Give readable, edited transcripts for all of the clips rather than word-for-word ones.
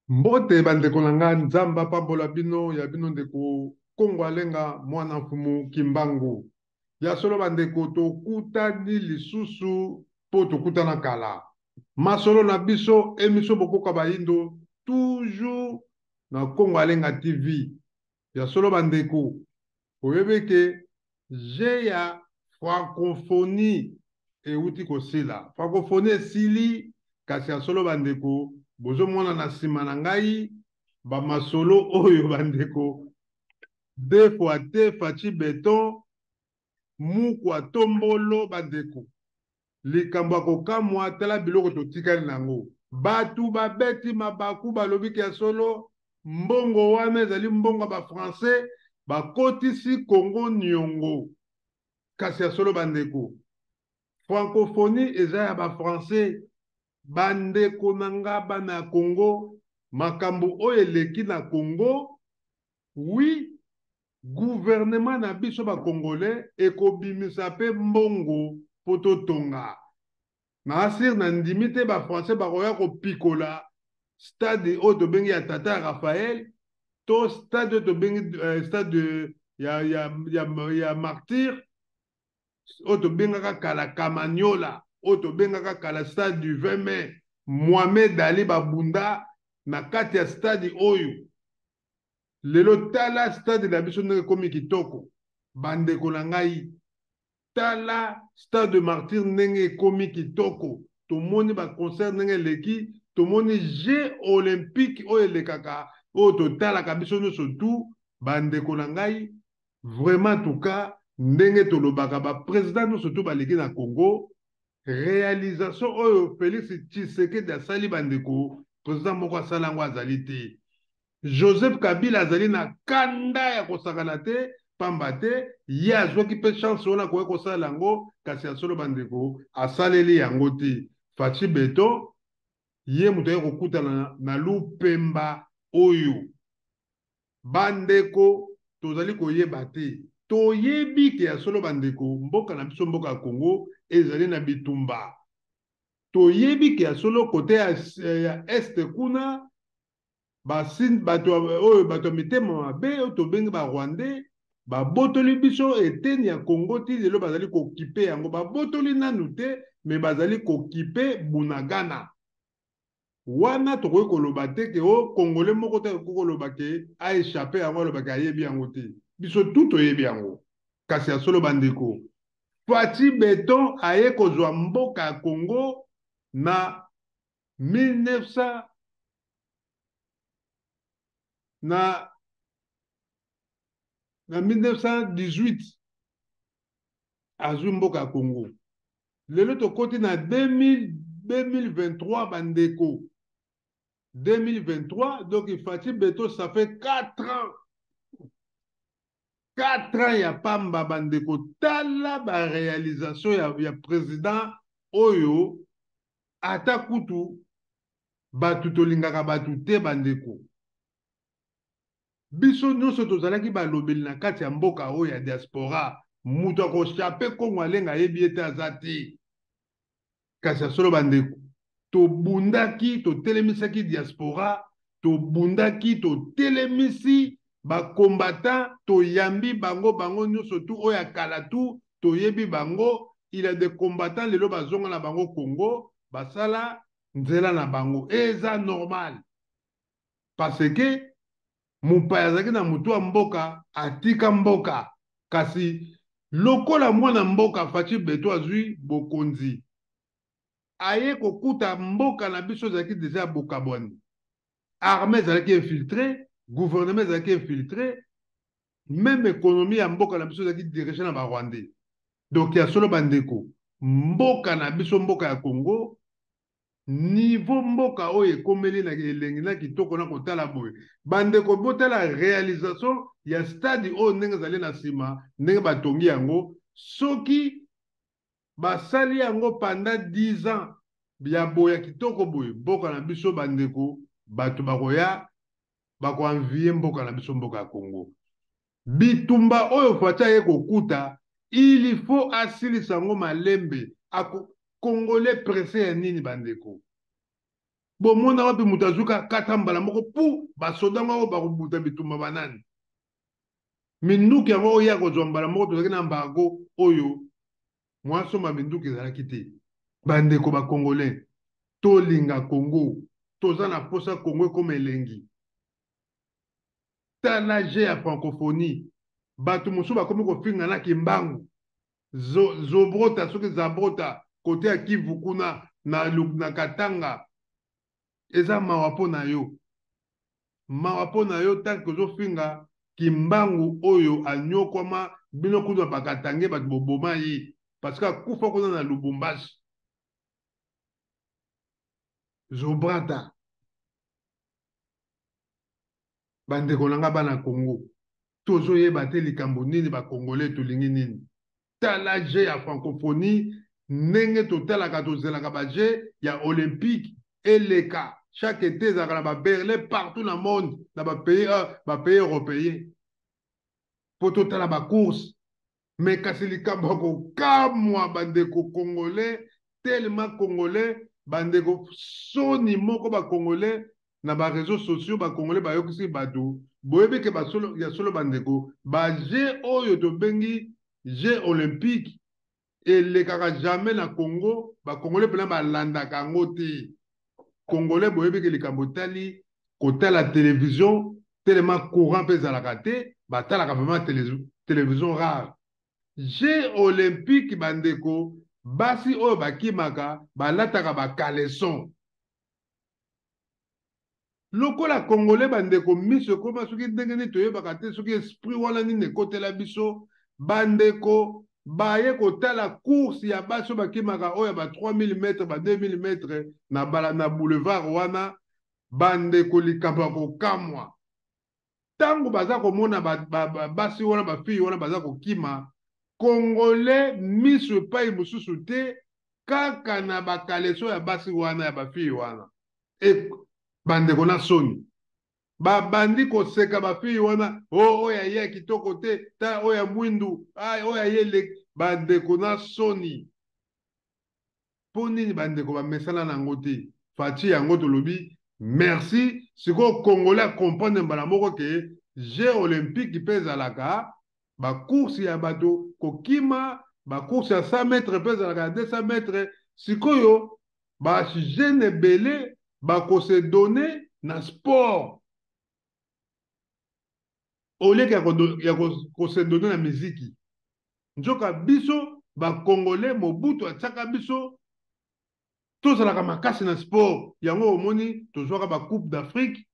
Mbote ba ndeko na nga nzambe apambola bino ya bino ndeko Kongo Alenga mwana mfumu Kimbangu ya solo ba ndeko tokutani lisusu po tokutana kala masolo na biso emission bokoka bayindo toujours na Kongo Alenga TV ya solo ba ndeko oyebi ke jeu ya francophonie ewuti kosila. Francophonie esili, kasi ya solo bandeko, bozomona na nsima na ngai ba masolo oyo bandeko, deux fois te Fatshi Beton, Mukwa Tombolo bandeko. Likambo ya kokamwa, tala biloko totikali na yango. Batu babeti mabaku balobi ke ya solo mbongo wana ezali mbongo ya ba français bakotisi Congo niongo. Kasi ya solo bandeko, francophonie eza ya ba français. Bandeko na nga bana ya Congo, makambo oyo eleki na Congo, oui, Gouvernement na biso ba congolais ekobimisa pe mbongo po totonga. Na sur na ndimi te ba français bakoya kopikola stade oyo tobengi ya tata ya Raphaël to stade oyo tobengi stade ya martyr oyo tobengaka kala Kamanyola oyo tobengaka kala stade du 20 mai Mohamed Ali babunda na kati ya stade oyo. Lelo tala stade na biso ndenge ekomi kitoko bandeko na ngai tala stade de martyr ndenge ekomi kitoko tomoni ba concert ndenge eleki tomoni jeux olympique oyo elekaka oyo totalaka biso nyonso tout bandeko na ngai vraiment tout cas ndenge tolobaka ba president nyonso tout baleki na Congo realisation oyo Felix Tshisekedi asali bandeko president moko asala yango azali te. Joseph Kabila azali na kanda ya kosakana te pamba te ye azwaki pe chance wana akoki kosala yango kasi ya solo bandeko asaleli yango te. Fatshi Beton ye moto aye kokutana na lupemba oyo bandeko tozali koyeba te. Toyebi ke ya solo bandeko mboka na biso mboka ya Congo ezali na bitumba. Toyebi ke ya solo kote ya est kuna bato oyo bato ya mitema mabe oyo tobengi ba rwandais babotoli biso eteni ya Congo ti lelo bazali kokipe yango babotoli nanu te me bazali kokipe Bunagana wana tokoki koloba te ke o congolais moko te akoki koloba ke a échappe yango aloba ke ayebi yango te biso tout toyebi yango kasi ya solo bandeko Fatshi Beton aye kozwa mboka ya Congo na 1900 na 1918 azwi mboka ya Congo. Lelo tokoti na 2023 bandeko. 2023 donc Fatshi Beton ça fait 4 ans. 4 ans ya pamba bandeko tala ba réalisation ya président oyo ata kutu batu tolingaka batu te bandeko biso nyonso tozalaki balobeli na kati ya mboka oyo ya diaspora moto akochape Kongo Alenga ayebi ete aza te kasi ya solo bandeko tobundaki totelemisaki diaspora tobundaki totelemisi ba combattant toyambi bango bango nyonso tu oyo ya kala tu toyebi bango il y a des combattants lelo bazonga na bango Congo basala nzela na bango eza normal parce que mopaya azalaki na motu ya mboka atika mboka kasi lokola mwana mboka Fatshi Beto azwi bokonzi aye kokuta mboka na biso ezalaki deja ya bokabwani armée ezalaki infiltré gouvernement ezalaki infiltré même économie ya mboka na biso ezalaki dirigé na ba rwandais donc ya solo bandeko mboka na biso mboka ya Congo niveau mboka oyo ekomeli na elengi na kitoko na kotala boye bandeko botala réalisation ya stade oyo ndenge ezali na nsima ndenge batongi yango soki basali yango pendant 10 ans ya boye ya kitoko boye mboka na biso bandeko bato bakoya bakoenvie mboka na biso mboka ya Congo bitumba oyo Fatshi aye kokuta il faut asilisa yango malembe ako Congolais pressé ya nini bandeko? Bomona wapi moto azuka kata mbala moko pu basoda yango oyo bakobuta bitumba banani? Minduki yango oyo ya kozwa mbala moko, tozalaki na embargo oyo mwasomba minduki ezalaki te. Bandeko ba Congolais, tolinga Congo, toza na posa Congo ekoma elengi. Tala jeu ya francophonie, bato mosusu bakomi kofinga na Kimbangu, Zobrota soki Zabrota kote ya Kivu kuna na Katanga. Eza mawa mpo na yo, mawa mpo na yo tant que ozofinga Kimbangu oyo anyokwama bino kuna bakatange bato boboma ye parce que akufa kuna na Lubumbashi. Zobrata, bandeko na nga bana Congo, tozoyeba te likambo nini ba Congolais tolingi nini. Tala jeu ya francophonie ndenge totalaka, tozelaka ba jeu ya olympique eleka chaque été, ezalaka na ba Berlin partout na monde, na ba pays, ba pays européen po totala ba course. Mais kasi likambo ya kokamwa bandeko Congolais, tellement Congolais bandeko soni moko ba Congolais na ba réseaux sociaux, ba Congolais bayokisi bato. Boyebi ke basolo ya solo bandeko, ba jeu oyo tobengi jeu olympique elekaka jamais na Congo, ba Congolais mpena balandaka yango te. Congolais boyebi ke likambo etali kotala télévision, tellement courant mpe ezalaka te, batalaka vraiment télévision rare. Jeu olympique bandeko, basi oyo bakimaka balataka ba caleçon. Lokola Congolais bandeko miso ekoma soki ndenge nini toyebaka te, soki esprit wana nini ekotela biso bandeko, baye kotala course ya basi oyo bakimaka oyo ya ba 3000 mètres, ba 2000 mètres na bala na boulevard wana. Bandeko likambo ya kokamwa, ntango baza komona basi wana, bafille wana baza kokima, Congolais miso epai mosusu te, kaka na bakaleso ya basi wana, ya bafille wana. E bandeko na soni, babandi koseka bafille wana, o oyo aye ya kitoko te, ta oyo ya mwindu, oyo aye eleki. Bandeko na soni, mpo nini bandeko bamesana nango te? Fatshi yango tolobi merci. Sikoyo Congolais acomprendre mbala moko ke jeu olympique mpe ezalaka bacourse ya bato kokima, bacourse ya 100 mètres mpe ezalaka ya 200 mètres. Sikoyo bajeune ebele bakose donner na sport oleke ya kose donner na miziki. Nzoka biso bakongolais, Mobutu atiaka biso tozalaka makasi na sport, yango omoni tozwaka bacoupe d'Afrique,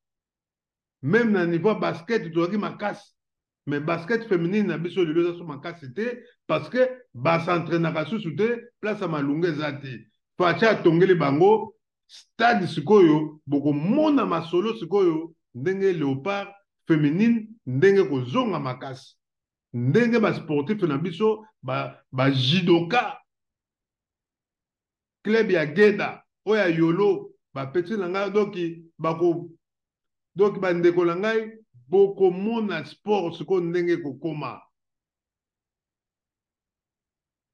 même na niveau ya basket tozalaki makasi. Mais basket féminine na biso lelo eza so makasi te, parce que bas'entraînaka susu te, place ya malunga eza te. Fatshi atongeli bango stade, sikoyo bokomona masolo sikoyo ndenge léopard féminine ndenge kozonga makasi, ndenge basportif na biso bajudoka ba club ya Geda oyo ya Yolo, bapeti na ngai, donc bako donc bandeko na ngai bokomona sport sikoyo ndenge ekokoma,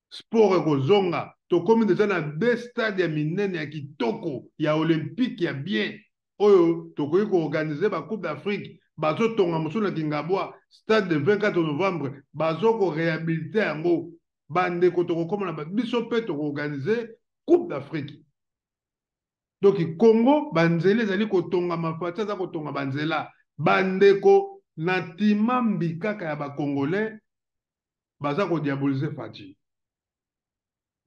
sport ekozonga. Tokomi deja na deux stade ya minene ya kitoko ya olympique ya bien oyo tokoki koorganiser bacoupe d'Afrique. Bazotonga mosusu na Kingabwa, stade de 24 novembre bazokoréhabiliter yango. Bandeko, tokokóma na biso mpe tokoorganiser coupe d'Afrique. Donc Congo banzela ezali kotongama, Fatshi aza kotonga banzela. Bandeko, na ntima mbi kaka ya bacongolais baza kodiaboliser Fatshi.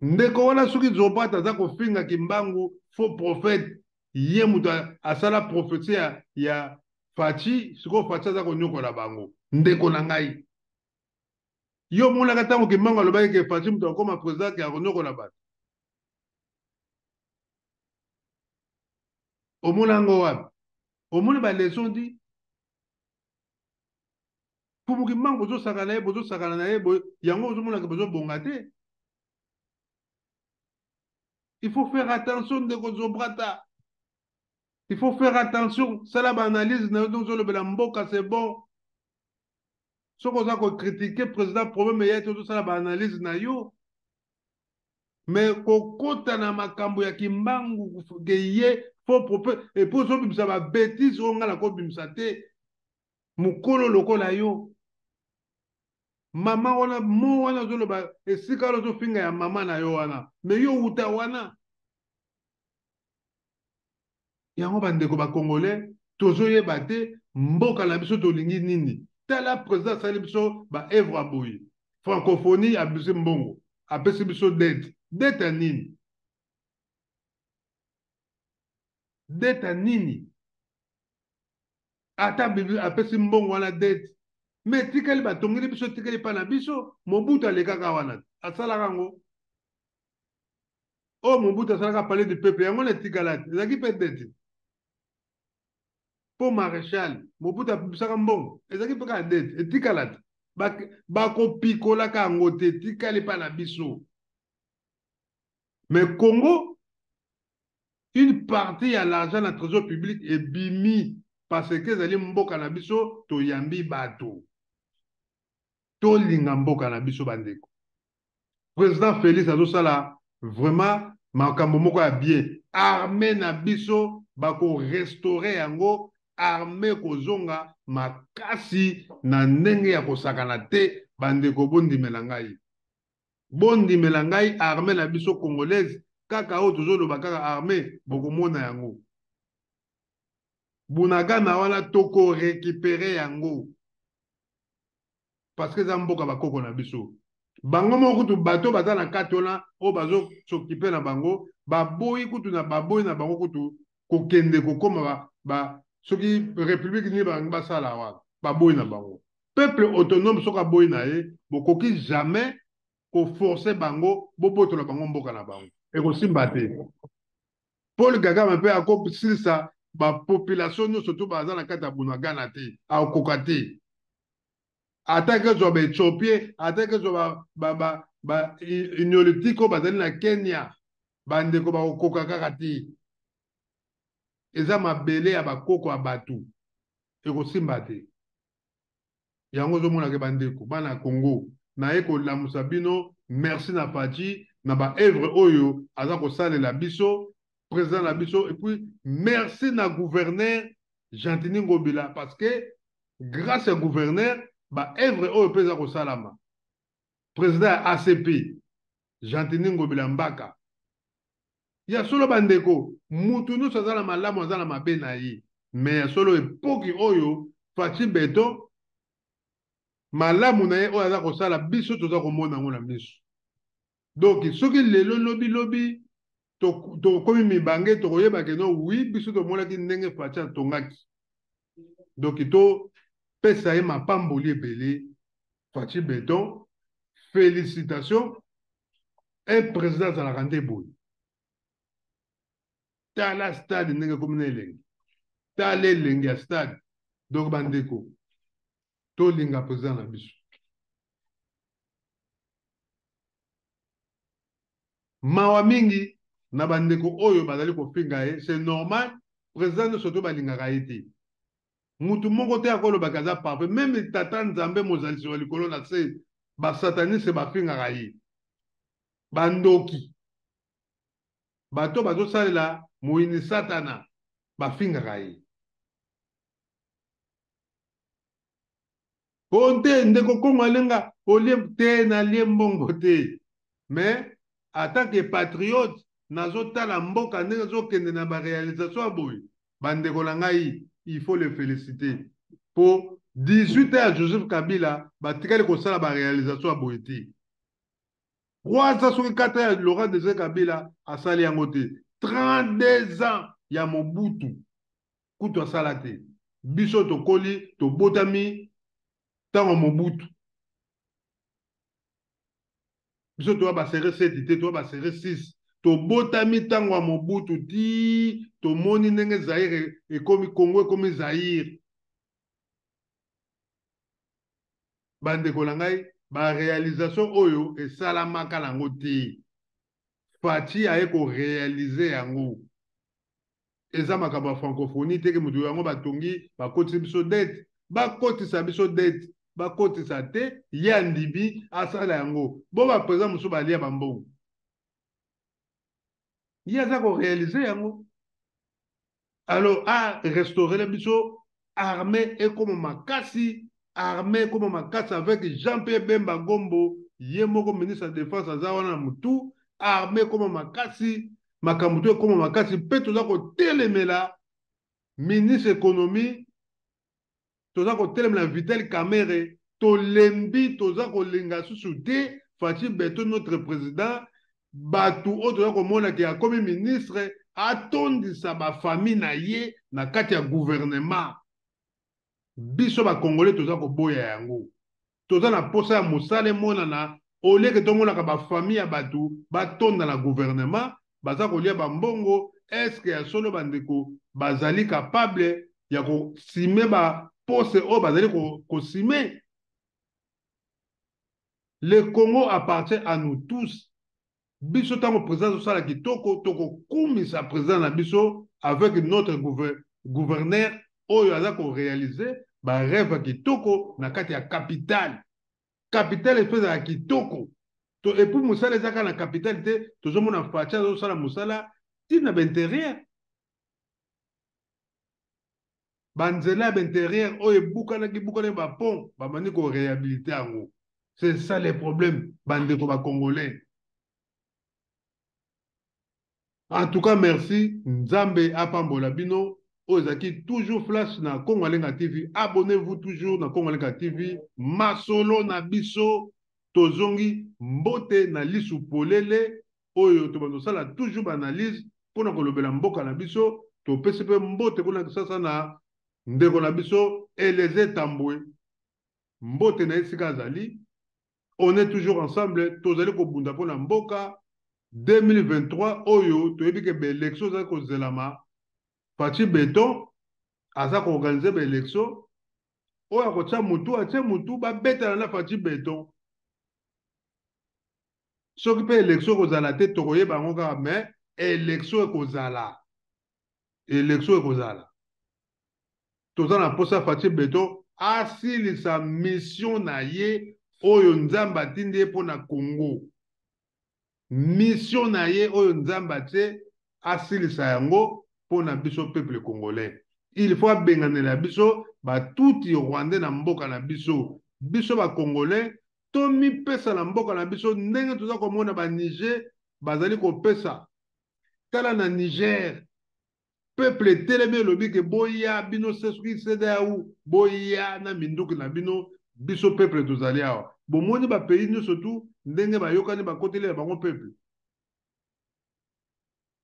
Ndeko wana soki Zobata aza kofinga Kimbangu faux prophète, ye moto asala prophétie ya Fatshi. Sikoyo Fatshi aza konyokola bango. Ndeko na ngai, yo omonaka ntango Kimbangu alobaki ke Fatshi moto akoma président ke akonyokola bato? Omona yango wapi? Omoni baleçon di Mfumu Kimbangu, bozosakana na ye, bozosakana na ye, yango ozomonaka bozobonga te. Il faut faire attention, ndeko Zobrata, il faut faire attention. Sala baanalyse na yo, ozolobela mboka, c'est bon. Soki oza kocritiquer président, problème eya te, ozosala baanalyse na yo. Mais kokota na makambo ya Kimbangu ke ye faux prophète, et puis ozobimisa ba bêtises oyo ngai nakobimisa te, mokolo lokola yo. Mama wana mo wana ozoloba esika wana ozofinga ya mama na yo wana, mais yo wuta wana. Yango bandeko ba Congolais tozoyeba te mboka na biso tolingi nini. Tala président asali biso ba œuvre ya boye, francophonie abimisi mbongo, apesi biso dette. Dette ya nini? Dette ya nini? Ata apesi mbongo wana dette, mais etikali batongeli biso, etikali pa na biso. Mobutu alekaka wana, asalaka yango. Oyo Mobutu asalaka palais du peuple, yango na etikala te, ezalaki mpe dette. Mpo maréchal Mobutu abimisaka mbongo, ezalaki mpe kaka dette, etikala te. Bakopikolaka yango te, etikali mpa na biso. Mais Congo, une partie ya l'argent na trésor public ebimi parce que ezali mboka na biso, toyambi bato. Tolinga mboka na biso bandeko. Président Félix azosala vraiment makambo moko ya bien. Armée na biso bako restaurer yango, armée kozonga makasi na ndenge ya kosakana te. Bandeko bondimela ngai. Bondimela ngai, armée na biso congolaise kaka oyo tozoloba kaka armée, bokomona yango. Bunagana wana toko récupérer yango. Parce que eza mboka bakoko na biso. Bango moko kutu bato baza na kati wana oyo bazo s'occuper na bango, baboyi kutu na baboyi na bango kutu kokende kokoma ba soki république nini bango basala wana, baboyi na bango. Peuple autonome soki aboyi na ye, bokoki jamais koforcer bango bobotola bango mboka na bango. Ekosimba te. Paul Kagame mpe akosilisa ba population nyonso to baza na kati ya Bunagana te, akokoka te. Ata kezwa ba Ethiopie, ata kezwa ba Inulitique oyo bazali na Kenya, bandeko bakokoka kaka te. Eza mabele ya bakoko ya bato, ekosimba te. Yango ozomonaka bandeko bana Congo, naye kolamusa bino. Merci na Fatshi na ba œuvre oyo aza kosalela biso, président na biso. Et puis merci na gouverneur Gentiny Ngobila, parce que grâce à gouverneur ba œuvre oyo mpe eza kosalama. Président ya ACP Gentiny Ngobila Mbaka. Ya solo bandeko, mutu nyonso aza na malamu, aza na mabe na ye. Mais ya solo epoki oyo Fatshi Beton malamu na ye oyo aza kosala, biso toza komona yango na miso. Donc soki lelo lobi lobi tokomi mibange, tokoyeba ke non, oui, biso tomonaki ndenge Fatshi atongaki. Donc topesa ye mapamboli ebele. Fatshi Beton, félicitations. Un président azalaka nde boye. Tala stade ndenge ekomi na elengi. Tala elengi ya stade. Donc bandeko, tolinga président na biso. Mawa mingi na bandeko oyo bazali kofinga ye, c'est normal, président nyonso to balingaka ye te. Mutu moko te akolobaka aza parfait, même tata Nzambe mozalisi wa likolo na se, ba sataniste bafingaka ye. Bandoki. Bato bazosalela moyini satana bafingaka ye. Po te ndeko Kongo alenga olie te na lie mbongo te. Mais en tant que patriote nazotala mboka ndenge ezokende na ba réalisation ya boye, bandeko na ngai, il faut le féliciter. Po 18 ans ya Joseph Kabila batikali kosala ba réalisation ya boye te. 3 ans soki 4 ans ya Laurent Désiré Kabila asali yango te. 32 ans ya Mobutu kutu asala te. Biso tokoli tobotami ntango Mobutu. Biso toya ba série 7 te, toya ba série 6. Tobotami ntango ya Mobutu ti tomoni ndenge Zaïre ekomi, Congo ekomi Zaïre. Bandeko na ngai, ba réalisation oyo esalamaka nango te. Fatshi aye ko réaliser yango. Eza makambo ya francophonie te ke moto yango batongi, bakotisi biso dette, bakotisa biso dette, bakotisa te, ye andimi asala yango. Bo ba président mosusu balia ba mbongo. Ye aza korealize yango. Alors a restaurele biso armée ekoma makasi, armée ekoma makasi avec Jean-Pierre Bemba Gombo, ye moko ministre ya défense aza wana na mutu. Armée ekoma makasi, makambo to ekoma makasi, mpe toza kotelemela ministre économie, toza kotelemela Vital Kamerhe, tolembi, toza kolinga susu te Fatshi Beton notre président. Bato oyo toza komona ke akomi ministre, atondisa bafamille na ye na kati ya gouvernement. Biso bakongole toza koboya yango, toza na posa ya mosala emonana, oleke tomonaka bafamille ya bato batonda na gouvernement, baza kolia bambongo. Eske ya solo bandeko bazali capable ya kosime bapose oyo bazali kosime? Le Congo appartient à nous tous. Biso ntango président azosala kitoko, tokokumisa président na biso avec notre gouverneur oyo aza korealize barêve ya kitoko na kati ya capitale. Capitale epe ezala kitoko to, epuis mosala eza kaka na capitale te. Tozomona Fatshi azosala mosala ntina bainterieur, banzela ya bainterieur oyo ebukanaki bukanaki, bapont babandi koréhabilite yango. C'est ça le problème, bandeko bacongolais. En tout cas, merci. Nzambe apambola bino. Oyo ezalaki toujours flash na Congo Alenga TV. Abonnez-vous toujours na Congo Alenga TV. Masolo na biso tozongi mbote na lisu polele oyo tobanda kosala toujours baanalyse mpona kolobela mboka na biso. Topesi mpe mbote kuna Kisasa na ndeko na biso Eleze Tambwe, mbote na ye esika azali. On est toujours ensemble, tozali kobunda mpona mboka. 2023 oyo toyebi ke baélection ezali kozelama. Fatshi Beton aza koorganize baélection oyo akotia mutu, atie mutu, babetana na Fatshi Beton. Soki mpe élection ekozala te, tokoyeba yango kaka, mais élection ekozala, élection ekozala. Toza na mposa Fatshi Beton asilisa mission na ye oyo Nzambe atindi ye mpo na Congo. Mission na ye oyo Nzambe atie, asilisa yango mpo na biso peuple congolais. Il faut abenganela biso batuti rwandais na mboka na biso. Biso bacongolais tomipesa na mboka na biso ndenge toza komona baniger bazali kopesa. Tala na Niger, peuple etelemi, elobi ke boya bino soki CEDEAO, boya na minduki na bino, biso peuple tozali awa. Bomoni bapays nyonso tu ndenge bayokani, bakoteli ya bango peuple.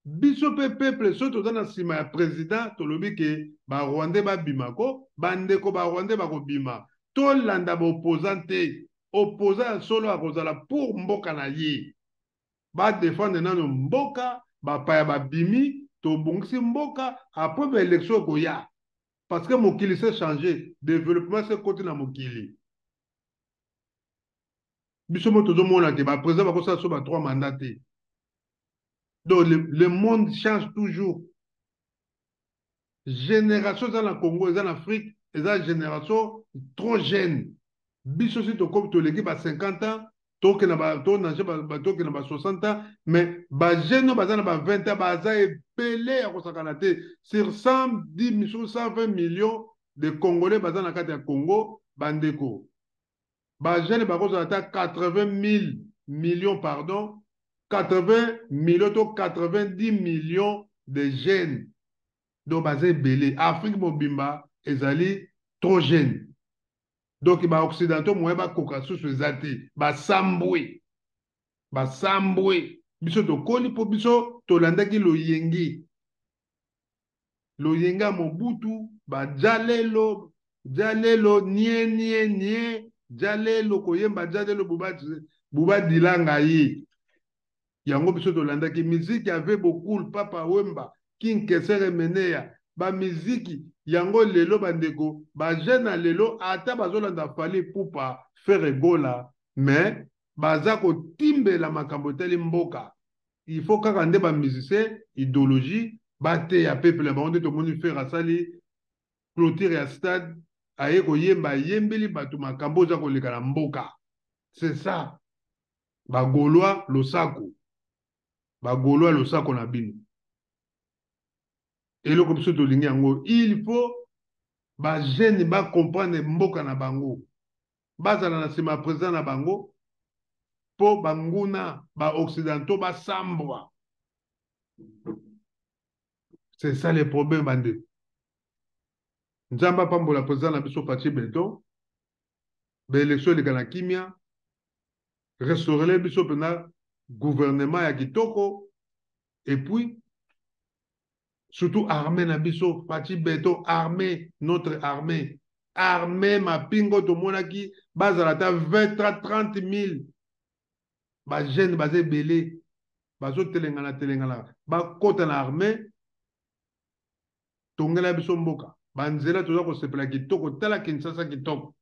Biso mpe peuple, soki toza na nsima ya président, tolobi ke barwandais babima ko, bandeko barwandais bakobima. Tolanda baopposant te. Opposant ya solo akozala pour mboka na ye, badefendre nano mboka. Bapaya babimi, tobongisi mboka, après baélection ekoya, parce que mokili se change, développement se koti na mokili. Biso mo tozomona te baprésident bakosala so ba trois mandat te. Donc le monde change toujours. Génération eza na Congo, eza na Afrique, eza génération trop jeune. Biso si tokomi, toleki ba 50 ans, tokende ba tonage, tokende ba 60 ans, mais bajeune oyo baza na ba 20 ans baza ebele ya kosakana te. Sur 110, sur 120 millions de Congolais baza na kati ya Congo, bandeko, bajeune bakozala ata 80 000 millions, pardon, 80 millions to 90 millions de jeunes. Donc baza ebele. Afrique mobimba ezali trop jeune. Donc baoccidentaux moyen bakoka susu eza te, basambwe, basambwe. Biso tokoli mpo biso tolandaki loyenge, loyenge ya Mobutu, bajalelo jalelo nie nie nie jalelo, koyemba jalelo bubadilanga ye yango. Biso tolandaki miziki ave Bokul, Papa Wemba, King Kester Emeneya, bamiziki yango. Lelo bandeko bajeune na lelo, ata bazolanda Fally Ipupa, Ferre Gola, mais baza kotimbela makambo etali mboka. Il faut kaka nde bamusicien idéologie bateya peuple na bango. Nde tomoni Ferre asali clôture ya stade, aye koyemba, ayembeli bato makambo oza koleka na mboka. C'est ça, bagaulois losako. Ba Gaulois losako na bino. Eloko biso tolingi yango, il faut ba jeunes ba comprendre mboka na bango. Bazala na sima président na bango po banguna ba occidentaux basambwa. C'est ça le problème bandeko. Nzambe apambola président na biso Fatshi Beton. Ba élection eleka na kimia. Restaurer biso pena gouvernement ya kitoko et puis surtout armée na biso Fatshi Beton, armée, notre armée, armée mapingo tomonaki bazala ata 20 30 000 ba jeunes baza ebele bazotelengana telengana bakota na armée tongela biso mboka banzela toza kosepela kitoko tala Kinshasa kitoko.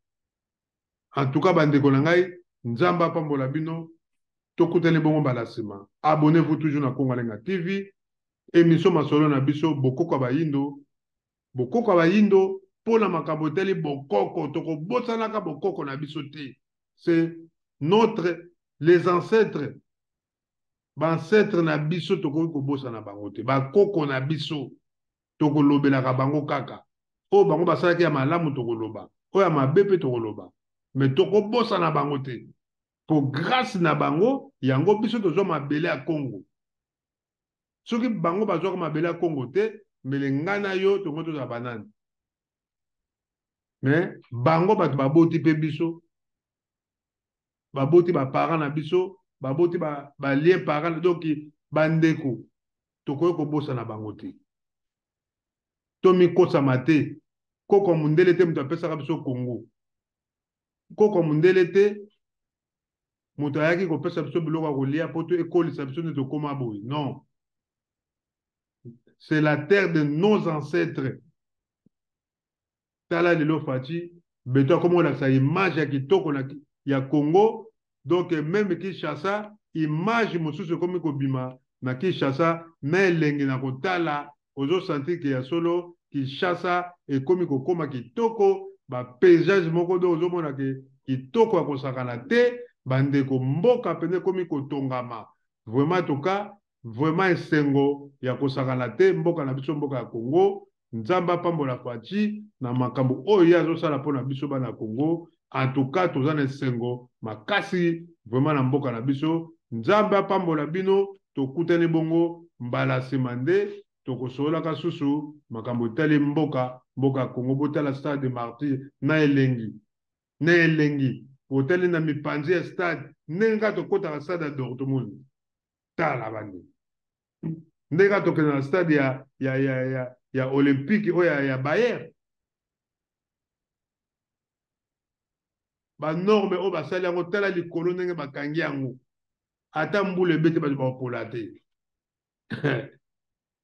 En tout cas bandeko na ngai, Nzambe apambola bino, tokutani bongo mbala nsima. Abonnez-vous toujours na Kongo Alenga TV, émission masolo na biso bokoko ya bayindo, bokoko ya bayindo mpo na makambo etali bokoko, tokobosanaka bokoko na biso te. C'est notre les ancêtres, ba ancêtres na biso tokoki kobosana bango te, bakoko na biso tokolobelaka bango kaka. Oyo bango basalaki ya malamu tokoloba, oyo ya mabe mpe tokoloba, mais tokobosana bango te. Po grâce na bango yango biso tozwa mabele ya Congo. Soki bango bazwaka mabele ya Congo te, mbele ngai na yo tongo tozala banani. Mais bango bato baboti mpe biso, baboti ba parents na biso, baboti ba lien parents, donc bandeko tokoki kobosana bango te. Tomikosama te, koko mundele te moto apesaka biso Congo. Koko mundele te moto ayaki kopesa biso biloko ya kolia po to ekolisa biso nde tokóma boye. Non, c'est la terre de nos ancêtres. Tala lelo Fatshi Beto akoma kolakisa image ya kitoko na ya Congo. Donc même Kinshasa, image mosusu ekomi kobima na Kinshasa na elengi na kotala, ozosentir ke ya solo Kinshasa ekomi kokoma kitoko, ba paysage moko do ozomona ke kitoko ya kosakana te. Bandeko, mboka pene ekomi kotongama vraiment, en tout cas vraiment esengo ya kosakana te mboka na biso, mboka ya Congo. Nzambe apambola Fatshi na makambo oyo ye azosala mpona biso bana Congo. En tout cas toza na esengo makasi vraiment na mboka na biso. Nzambe apambola bino, tokutani bongo mbala nsima nde tokosololaka susu makambo etali mboka, mboka ya Congo. Botala stade de Martyrs na elengi, na elengi otali na mipanzi ya stade ndenge kaka tokotaka stade ya Dortmund. Tala bande ndenge kaka tokende na stade ya olympique oyo ya Bayern, ba norme oyo basali yango, tala likolo ndenge bakangi yango, ata mbula ebeti bato bakopola te.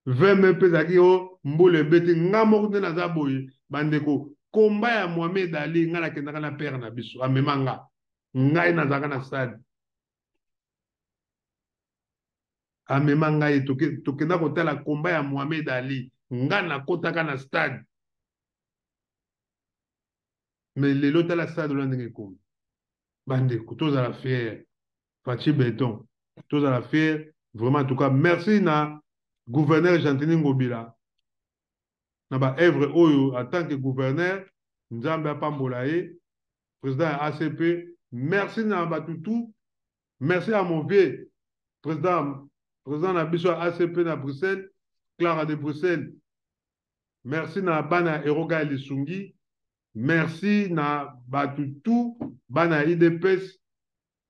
20 mai mpe ezalaki o mbula ebeti, nga moko nde naza boye bandeko. Komba ya Mohamed Ali, nga nakendaka na père na biso, amema nga, ngai nazalaka na stade, amema ngai, tokenda kotala komba ya Mohamed Ali, nga nakotaka na stade. Mais lelo tala stade wana ndenge ekomi. Bandeko, tozala fier, Fatshi Beton, tozala fier vraiment. En tout cas merci na gouverneur Gentiny Ngobila na ba œuvre oyo en tant que gouverneur, Nzambe apambola ye, président ya ACP. Merci na batutu, merci à mon vieux président, président na biso ya ACP na Bruxelles, Clara de Bruxelles. Merci na bana Eroga Lisungi, merci na batutu bana ya IDPS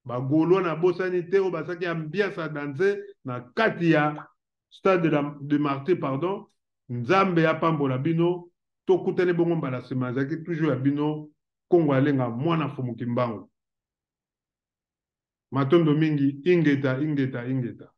bagaulois na bosani te oyo basalaki ambiance ya danse na kati ya stade de Martyr, pardon. Nzambe apambola bino, tokutani bongo mbala nsima. Azalaki toujours ya bino Kongo Alenga, mwana Fumu Kimbangu. Matondo mingi, ingeta ingeta ingeta.